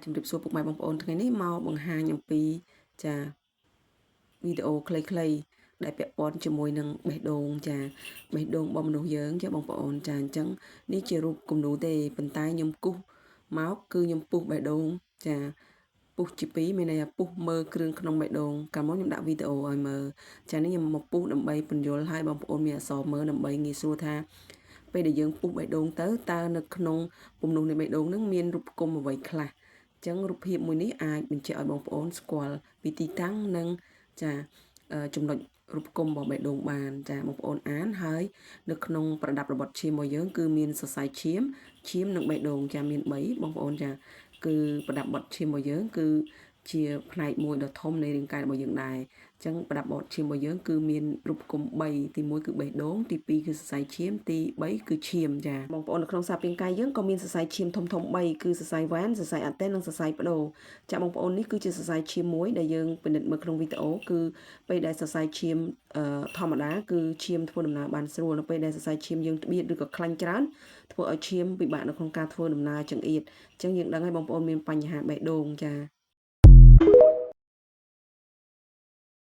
ជំរាបសួរពុកម៉ែបងប្អូនថ្ងៃនេះមកបង្ហាញអំពីចាវីដេអូខ្លីៗដែលពាក់ព័ន្ធជាមួយនឹងបេះដូងចាបេះដូងរបស់មនុស្សយើងចាបងប្អូនចាអញ្ចឹងនេះជារូបគំនូរទេប៉ុន្តែខ្ញុំគូសមកគឺខ្ញុំពុះបេះដូងចាពុះជាពីរមានន័យថាពុះមើលគ្រឿងក្នុងបេះដូងកាលមុនខ្ញុំដាក់វីដេអូឲ្យមើលចានេះខ្ញុំមកពុះដើម្បីពន្យល់ឲ្យបងប្អូនមានអក្សរមើលដើម្បីងាយស្រួលថាពេលដែលយើងពុះបេះដូងទៅតើនៅក្នុងពំនុះនៃបេះដូងនឹងមានរូបគុំអ្វីខ្លះអញ្ចឹងរូបភាពមួយនេះអាចបញ្ជាក់ឲ្យបងប្អូនស្គាល់ពីទីតាំងនិងចាចំណុចរូបគុំរបស់បេះដូងបានចាបងប្អូនអានហើយនៅក្នុងប្រដាប់របត់ឈាមរបស់យើងគឺមានសរសៃឈាមឈាមនិងបេះដូងចាមាន3បងប្អូនចាគឺប្រដាប់បត់ឈាមរបស់យើងគឺជាផ្នែកមួយដ៏ធំនៃរាងកាយរបស់យើងដែរអញ្ចឹងប្រដាប់បត់ឈាមរបស់យើងគឺមានរូបគុំ3ទី1គឺបេះដូងទី2គឺសរសៃឈាមទី3គឺឈាមចាបងប្អូននៅក្នុងសារពាង្គកាយយើងក៏មានសរសៃឈាមធំធំ3គឺសរសៃវ៉ានសរសៃអាតេននិងសរសៃប្ដូរចាបងប្អូននេះគឺជាសរសៃឈាមមួយដែលយើងពិនិត្យមើលក្នុងវីដេអូគឺពេលដែលសរសៃឈាមធម្មតាគឺឈាមធ្វើដំណើរបានស្រួលនៅពេលដែលសរសៃឈាមយើងត្បៀតឬក៏ខ្លាញ់ច្រើនធ្វើឲ្យឈាមពិបាកនៅក្នុងការធ្វើដំណើរចង្អៀតអញ្ចឹងយើងដឹងហើយបងប្អូនមានបញ្ហាបេះដូងចា